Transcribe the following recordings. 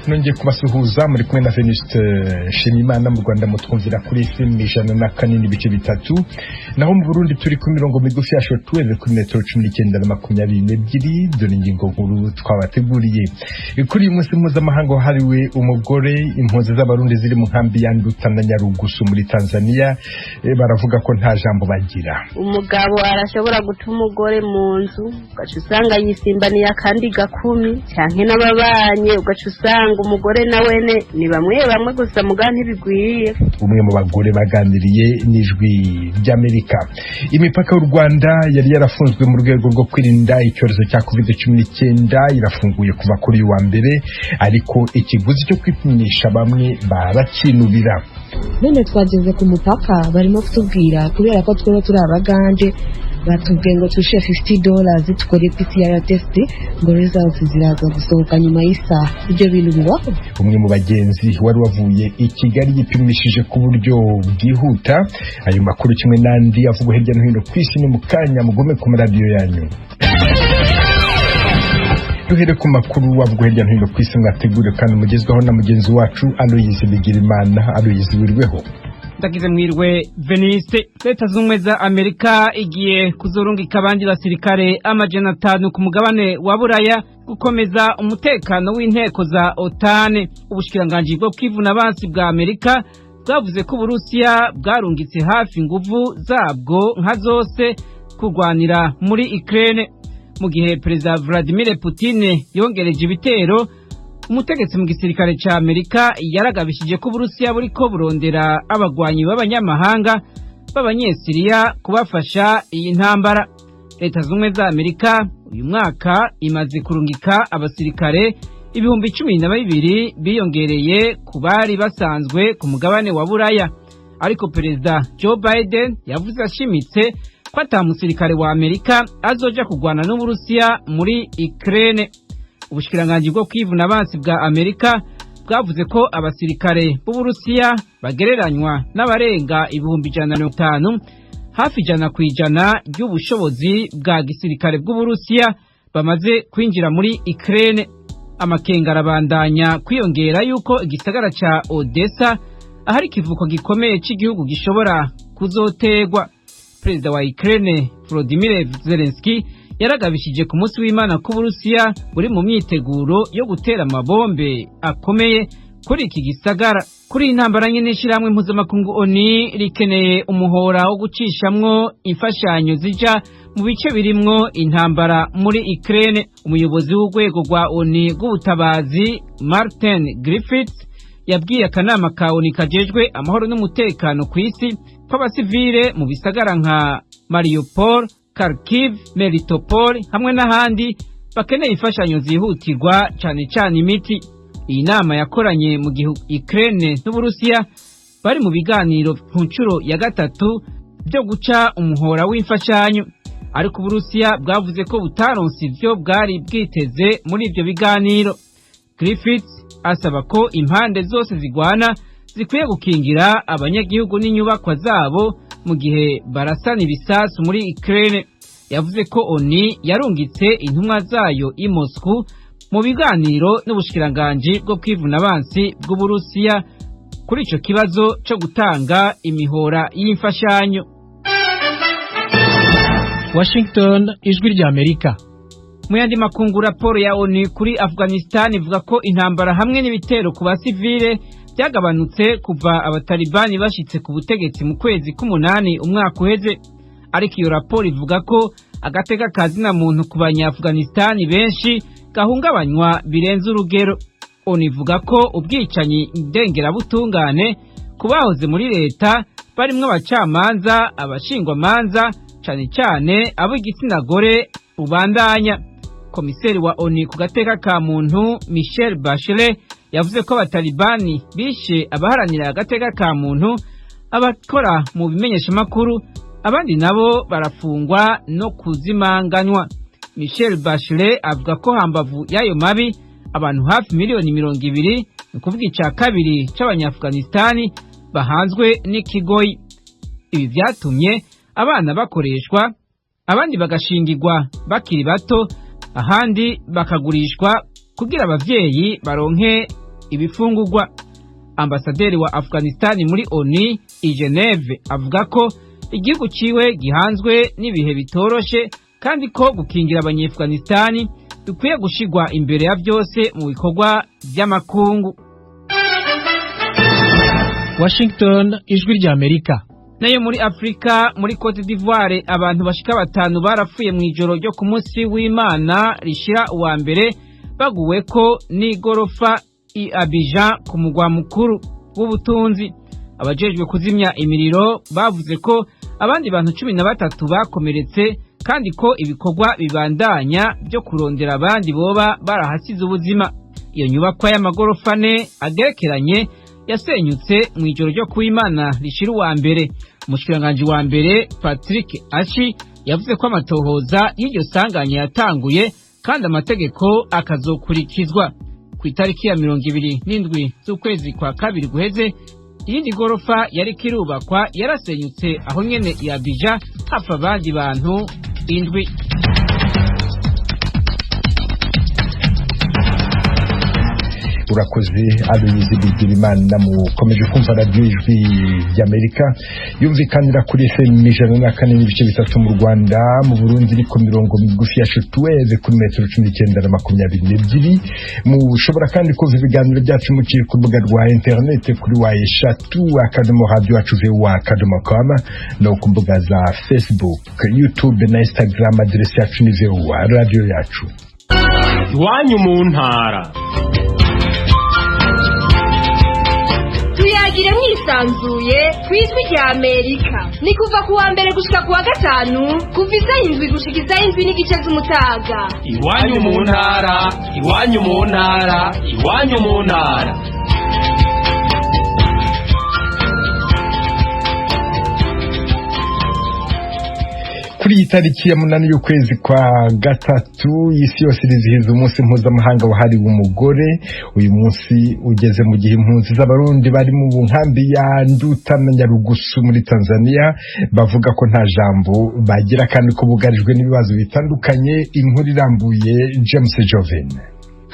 Nongeye kubasuhuza, muri kumwe na Venuste Nshimiyimana. Mu Rwanda mutwumvira kuri FM 104.3, naho mu Burundi turi ku mirongo migufi ya shortwave kuri metero 19 na 22. Dore ingingo nkuru twabateguriye kuri uyu munsi mpuzamahanga wahariwe umugore. Impunzi z'Abarundi ziri mu nkambi ya Nduta na Nyarugusu muri Tanzania baravuga ko nta jambo bagira. Umugabo arashobora guta umugore mu nzu, ugaca usanga yisimbaniye akandi gakumi canke n'ababanye, ugaca usanga umugore na wene ni bamwe bamwe gusa, muga ntibigwiye. Umwe mu bagore baganiriye n'Ijwi ry'Amerika. Imipaka y'u Rwanda yari yarafunzwe mu rwego rwo kwirinda icyorezo cya COVID-19 irafunguye kuva kuri uyu wa mbere, ariko ikiguzi cyo kwipimisha bamwe barakinubira. None twageze ku mupaka, barimo kutubwira kubera ko twaba turi Abagande, batubwiye ngo twishyure $50 tukore PCR test, ngo results ziraza gusohoka nyuma y'isaha. Ibyo bintu bibaho? Umwe mu bagenzi wari wavuye i Kigali yipimishije ku buryo bwihuta. Ayo makuru kimwe n'andi avugwa hirya no hino ku isi ni mu kanya, mugume ku maradiyo yanyu. Duhere ku makuru avugwa hirya no hino ku isi, mwategure kandi mugezwaho na mugenzi wacu Aloyizi Bigirimana. Aloyizi, wirweho? Ndagize mwirwe, Veniste. Leta Z'Ubumwe za Amerika igiye kuzorungika abandi basirikare 500 ku mugabane wa Buraya gukomeza umutekano w'inteko za OTAN. Ubushikiranganji bwo kwivuna abansi bwa Amerika bwavuze ko Uburusiya bwarungitse hafi inguvu zabwo nka zose kurwanira muri Ukraine, mu gihe Perezida Vladimir Putin yongereje ibitero. Umutegetsi mu gisirikare ca Amerika yaragabishije ko Uburusiya buriko burondera abagwanyi b'abanyamahanga b'Abanyesiriya kubafasha iyi ntambara. Leta Z'Ubumwe za Amerika uyu mwaka imaze kurungika abasirikare 12,000 biyongereye ku bari basanzwe ku mugabane wa Buraya, ariko Perezida Joe Biden yavuze ashimitse ko ata musirikare wa Amerika azoja kurwana n'Uburusiya muri Ukraine. Ubushikiranganji bwo kwivuna abansi bwa Amerika bwavuze ko abasirikare b'Uburusiya bagereranywa n'abarenga 150,000, hafi 100% ry'ubushobozi bwa gisirikare bw'Uburusiya, bamaze kwinjira muri Ukraine. Amakenga arabandanya kwiyongera yuko igisagara ca Odessa, ahari ikivuko gikomeye c'igihugu, gishobora kuzotegwa. Perezida wa Ukraine Volodymyr Zelensky yaragabishije ku munsi w'Imana ko Uburusiya buri mu myiteguro yo gutera amabombe akomeye kuri iki gisagara. Kuri iyi ntambara nyene, ishirahamwe mpuzamakungu ONU rikeneye umuhora wo gucishamwo imfashanyo zija mu bice birimwo intambara muri Ukraine. Umuyobozi w'urwego rwa ONU rw'ubutabazi, Martin Griffiths, yabwiye akanama ka ONU kajejwe amahoro n'umutekano ku isi ko abasivile mu bisagara nka Mariupol, Kharkiv, Melitopol hamwe n'ahandi bakeneye imfashanyo zihutirwa, cane cane imiti. Iyi nama yakoranye mu gihe Ukraine n'Uburusiya bari mu biganiro ku nshuro ya gatatu byo guca umuhora w'imfashanyo, ariko Uburusiya bwavuze ko butaronse ivyo bwari bwiteze muri ivyo biganiro. Griffiths asaba ko impande zose zigwana zikwiye gukingira abanyagihugu n'inyubakwa zabo mu gihe barasana ibisasu muri Ukraine. Yavuze ko ONU yarungitse intumwa zayo i Moscow mu biganiro n'ubushikiranganji bwo kwivuna abansi bw'Uburusiya kuri ico kibazo co gutanga imihora y'imfashanyo. Washington, Ijwi rya Amerika. Mu yandi makungu, raporo ya ONU kuri Afghanistan ivuga ko intambara hamwe n'ibitero ku basivile byagabanutse kuva Abatalibani bashitse ku butegetsi mu kwezi k'umunani umwaka uheze, ariko iyo raporo ivuga ko agateka ka zina muntu ku Banyaafghanistan benshi gahungabanywa birenze urugero. ONU ivuga ko ubwicanyi ndengerabutungane ku bahoze muri leta, barimwo abacamanza, abashingwamanza, cane cane ab'igitsina gore, ubandanya. Komiseri wa ONU ku gateka ka muntu, Michelle Bachelet, yavuze ko Abatalibani bishe abaharanira agateka ka muntu, abakora mu bimenyeshamakuru, abandi nabo barafungwa no kuzimanganywa. Michelle Bachelet avuga ko hambavu y'ayo mabi, abantu hafi miliyoni 20, ni ukuvuga ica kabiri c'Abanyaafghanistani, bahanzwe n'ikigoyi. Ibi vyatumye abana bakoreshwa, abandi bagashingirwa bakiri bato, ahandi bakagurishwa kugira abavyeyi baronke ibifungurwa. Ambasaderi wa Afghanistan muri ONU i Geneve avuga ko igihugu ciwe gihanzwe n'ibihe bitoroshe kandi ko gukingira abanyafghanistani bikwiye gushigwa imbere ya byose mu bikorwa by'amakungu. Washington, ijwi rya Amerika. Nayo muri Afrika, muri Cote d'Ivoire, abantu bashika 5 barapfuye mu ijoro ryo ku munsi w'Imana rishira uwa mbere baguwe ko n'igorofa i Abidjan ku mugwa mukuru w'ubutunzi. Abajejwe kuzimya imiriro bavuze ko abandi bantu 13 bakomeretse kandi ko ibikorwa bibandanya byo kurondera abandi boba barahasize ubuzima. Iyo nyubakwa y'amagorofa 4 agerekeranye yasenyutse mu ijoro ryo kuw'Imana rishira uwa mbere. Umushikiranganji wa mbere Patrick Achi yavuze ko amatohoza y'iryo sanganya yatanguye kandi amategeko akazokurikizwa. Ku itariki ya 27 z'ukwezi kwa kabiri guheze, iyindi gorofa yari kirubakwa yarasenyutse aho nyene ya Abidjan, hapfa abandi bantu 7. Urakoze Aloyizi Bigirimana. Mukomeje kumva radiyo Ijwi ry'Amerika yumvikanira kuri FM 104.3 mu Rwanda, mu Burundi iri ku mirongo migufi ya shortwave kuri metero 19 na 22. Mushobora kandi kumva ibiganiro byacu muciye ku rubuga rwa interineti kuri w3.radioyacu.voa.com no ku mbuga za Facebook, YouTube na Instagram. Aderesi yacu ni VOA radiyo yacu. Iwanyu mu ntara tuyagire mwisanzuye ku Ijwi rya Amerika. Ni kuva ku wa mbere gushika ku wa gatanu, kuva isaha 7 gushika isaha 7:30 z'umutaga. Iwanyu mu ntara, iwanyu mu ntara, iwanyu mu ntara. Kuri iyi tariki ya 8 y'ukwezi kwa gatatu, isi yose irizihiza umunsi mpuzamahanga wahariwe umugore. Uyu munsi ugeze mu gihe impunzi z'Abarundi bari mu nkambi ya Nduta na Nyarugusu muri Tanzania bavuga ko nta jambo bagira kandi ko bugarijwe n'ibibazo bitandukanye. Inkuru irambuye James Joven.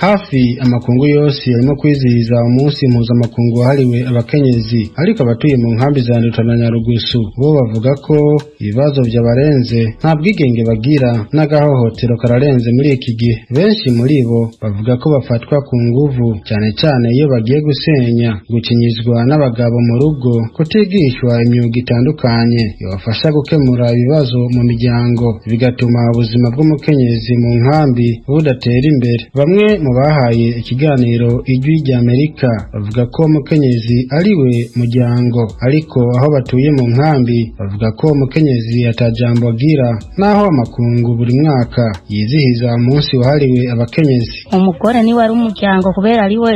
Hafi amakungu yose arimo kwizihiza umunsi mpuzamakungu wahariwe abakenyezi, ariko abatuye mu nkambi za Nduta na Nyarugusu bo bavuga ko ibibazo byabarenze, nta bwigenge bagira n'agahohotero kararenze muri iki gihe. Benshi muri bo bavuga ko bafatwa ku nguvu, cyane cyane iyo bagiye gusenya, gukinyizwa n'abagabo mu rugo, kutigishwa imyuga itandukanye ibafasha gukemura ibibazo mu miryango, bigatuma ubuzima bw'umukenyezi mu nkambi budatera imbere. Bamwe mu bahaye ikiganiro Ijwi rya Amerika bavuga ko umukenyezi ari we muryango, ariko aho batuye mu nkambi bavuga ko umukenyezi atajambo agira, naho amakungu buri mwaka yizihiza umunsi wahariwe abakenyezi. Umugore niwe ari umuryango kubera ari we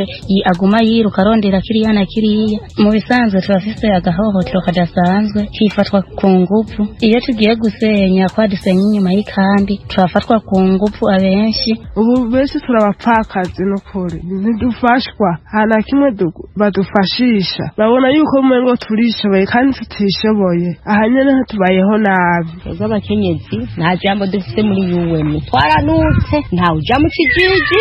aguma yiruka arondera kiriya na kiriya. Mu bisanzwe turafise agahohotero kadasanzwe, kifatwa ku nguvu. Iyo tugiye gusenya kwa dusenya inyuma y'ikambi turafatwa ku nguvu abenshi. Ubu benshi turabapfakazi n'ukuri ntidufashwa, nta na kimwe badufashisha. Babona yuko umengo turishoboye kandi tutishoboye, aha nyene tubayeho nabi. Twebwe abakenyezi nta jambo dufise muri UN, twaranutse, ntawe uja mu kijiji.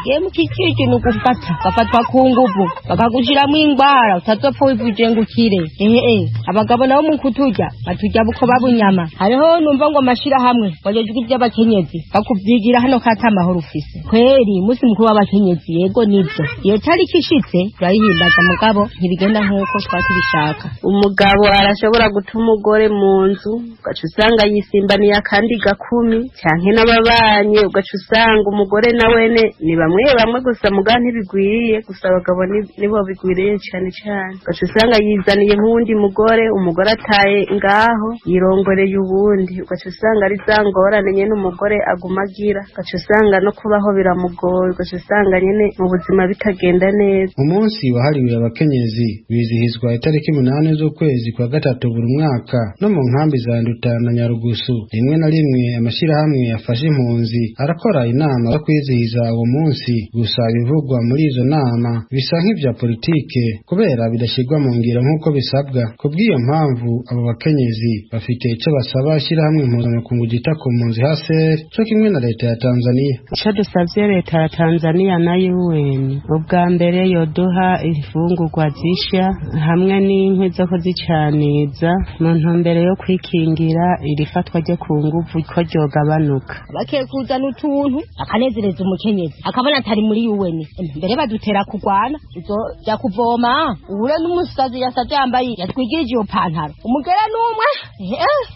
Ye mu kijiji ni ugufata bafatwa ku nguvu, bakagushiramwo ingwara utazopfa wivuje ngo ukire. Ehe, abagabo nabo mu kuturya baturya buko babunyama. Hariho numva ngo amashirahamwe wajejwe ivy'abakenyezi bakuvyigira hano kata amahoro ufise kweri. Umunsi mukuru w'abakenyezi, yego nivyo, iyo tariki ishitse turayihimbaza, mugabo ntibigenda nk'uko twari tubishaka. Umugabo arashobora guta umugore mu nzu, ugaca usanga yisimbaniye akandi gakumi canke n'ababanye, ugaca usanga umugore nawene ni bamwe bamwe gusa muga ntibigwiriye gusa, abagabo nibo bigwiriye cane cane. Ugaca usanga yizaniye nk'uwundi mugore, umugore ataye ngaho yirongoreye uwundi, ugaca usanga ari za ngorane nyene umugore aguma agira, ugaca usanga no kubaho biramugoye, ugaca usanga nyene mu buzima bitagenda neza. Umunsi wahariwe abakenyezi wizihizwa itariki 8 z'ukwezi kwa gatatu buri mwaka no mu nkambi za Nduta na Nyarugusu. Rimwe na rimwe amashirahamwe yafashe impunzi arakora inama zo kwizihiza uwo munsi, gusa ibivugwa muri izo nama bisa nk'ivya politike kubera bidashyirwa mu ngiro nk'uko bisabwa. Kubw'iyo mpamvu abo bakenyezi bafite ico basaba ishirahamwe mpuzamakungu ryita ku mpunzi HCR co kimwe na leta ya Tanzania. Ico dusavye leta ya Tanzania na UN, ubwa mbere yoduha imfungurwa zisha hamwe n'inkwi zo kuzicaniza mu ntumbero yo kwikingira iri fatwa ryo ku nguvu ko ryogabanuka. Bakiye kuzana utuntu akanezereza umukenyezi akabona atari muri UN, mbere badutera kugwana uzoja kuvoma uhure n'umusazi yasaze yambaye yatwigirije iyo pantaro umugera n'umwe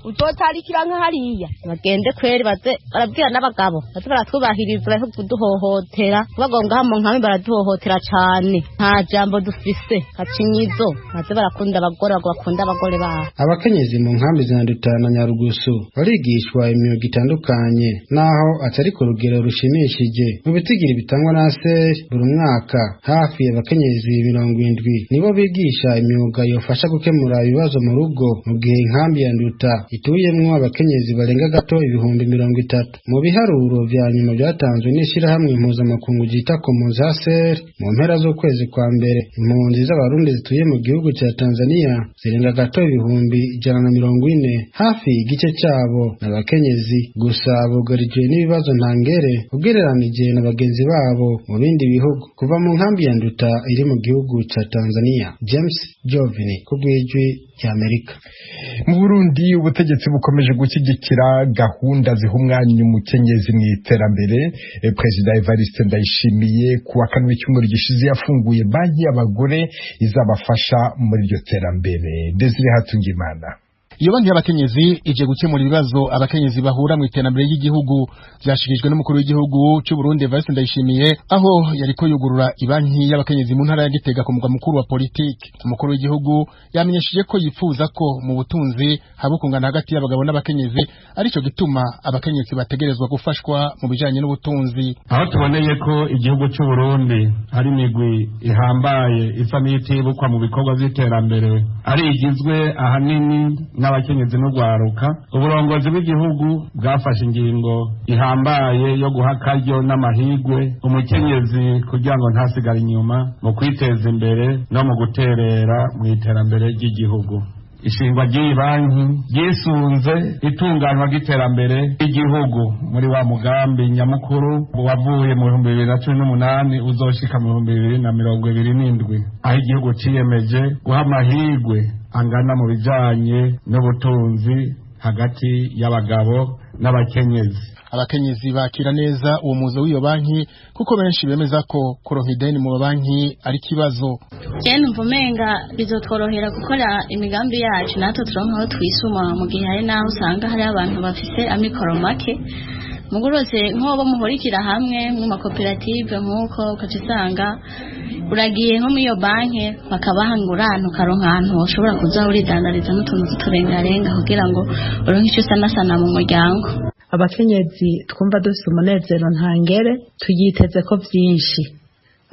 uzotarikira nka hariya. Bagende kweri baze barabwira n'abagabo baze baratwubahiriza bareke kuduhohotera, bagonga mu nkambi baraduhohotera cane, nta jambo dufise kacinyizo, baze barakunda abagore bakunda abagore babo. Abakenyezi mu nkambi za Nduta na Nyarugusu barigishwa imyuga itandukanye naho atari ku rugero rushimishije. Mu bitigiri bitangwa na ASER buri mwaka hafi abakenyezi 70 nibo bigisha imyuga yofasha gukemura ibibazo mu rugo, mu gihe inkambi ya Nduta ituyemwo abakenyezi barenga gato 30,000. Mu biharuro vya nyuma byatanzwe n'ishirahamwe impuzamakungu ryita ku mpunzi ASER mu mpera z'ukwezi kwa mbere, impunzi z'abarundi zituye mu gihugu ca Tanzania zirenga gato 140,000, hafi igice cabo n'abakenyezi gusa bugarijwe n'ibibazo ntangere ugereranije na bagenzi babo mu bindi bihugu. Kuva mu nkambi ya Nduta iri mu gihugu ca Tanzania, James Jovini ku bw'Ijwi ry'Amerika. Mu Burundi ubutegetsi bukomeje gushyigikira gahunda ziha umwanya umukenyezi mu iterambere. Perezida Evariste Ndayishimiye ku wa kane w'icyumweru gishize yafunguye banki y'abagore izabafasha muri iryo terambere. Desire Hatungimana. Iyo banki y'abakenyezi ije gukemura ibibazo abakenyezi bahura mu iterambere ry'igihugu, byashikirijwe n'umukuru w'igihugu cy'u Burundi Evariste Ndayishimiye aho yariko yugurura ibanki y'abakenyezi mu ntara ya Gitega ku mugwa mukuru wa politiki. Umukuru w'igihugu yamenyesheje ko yifuza ko mu butunzi haba ukungana hagati y'abagabo n'abakenyezi, arico gituma abakenyezi bategerezwa gufashwa mu bijanye n'ubutunzi. Aho tuboneye ko igihugu cy'u Burundi hari imigwi ihambaye isa n'itibukwa mu bikorwa by'iterambere ari igizwe ahanini n'abakenyezi n'urwaruka, uburongozi bw'igihugu bwafashe ingingo ihambaye yo guha akaryo n'amahigwe umukenyezi kugira ngo ntasigare inyuma mu kwiteza imbere no mu guterera mu iterambere ry'igihugu. Ishingwa ry'iyi banki ryisunze itunganywa ry'iterambere ry'igihugu muri wa mugambi nyamukuru wavuye mu 2018 uzoshika mu 2027, aho igihugu ciyemeje guha amahigwe angana mu bijanye n'ubutunzi hagati y'abagabo n'abakenyezi. Abakenyezi bakira neza uwo muzo w'iyo banki kuko benshi bemeza ko kuronka ideni mu banki ari kibazo. Je numva umenga bizotworohera gukora imigambi yacu natwe turonka aho twisuma, mu gihe hari naho usanga hari abantu bafise amikoro make. Mugurose nk'uwo muhurikira hamwe mu makoperative nk'uko ukaca usanga uragiye nko muri iyo banki bakabaha ingurane ukaronka ahantu ushobora kuza uridandariza n'utuntu tw'uturengarenga kugira ngo uronke icyo usanasana mu muryango. Abakenyezi twumva dufite umunezero ntangere, tuyiteze ko byinshi.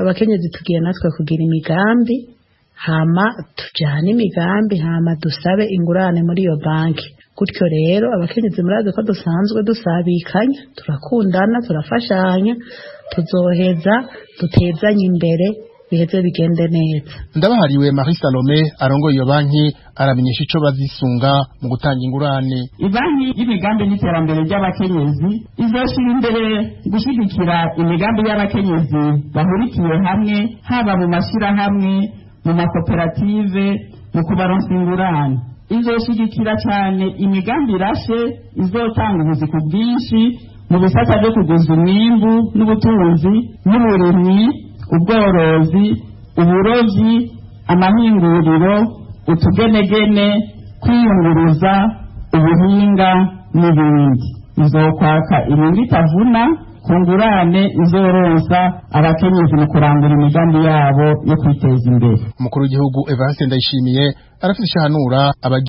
Abakenyezi tugiye natwe kugira imigambi, hama tujyane imigambi, hama dusabe ingurane muri iyo banki. Gutyo rero abakenyezi murazi ko dusanzwe dusabikanya, turakundana, turafashanya, tuzoheza dutezanye imbere biheze bigende neza. Ndabahariwe Marie Salome arongoye iyo banki aramenyesha ico bazisunga mu gutanga ingurane. Ibanki y'imigambi n'iterambere ry'abakenyezi izoshira imbere gushigikira imigambi y'abakenyezi bahurikiye hamwe, haba mu mashirahamwe, mu makoperative, mu kubaronsa ingurane. Izoshigikira cyane imigambi irashe izotanga ubuzi ku bwinshi mu bisata byo kuguza umwimbu n'ubutunzi n'uburimyi, ubworozi, uburovyi, amahinguriro, utugenegene, kwiyunguruza, ubuhinga n'ibindi. Izokwaka inyungu itavuna ku ngurane izoronsa abakenyezi mu kurangura imigambi yabo yo kwiteza imbere. Umukuru w'igihugu Evariste Ndayishimiye arafite ishahanura.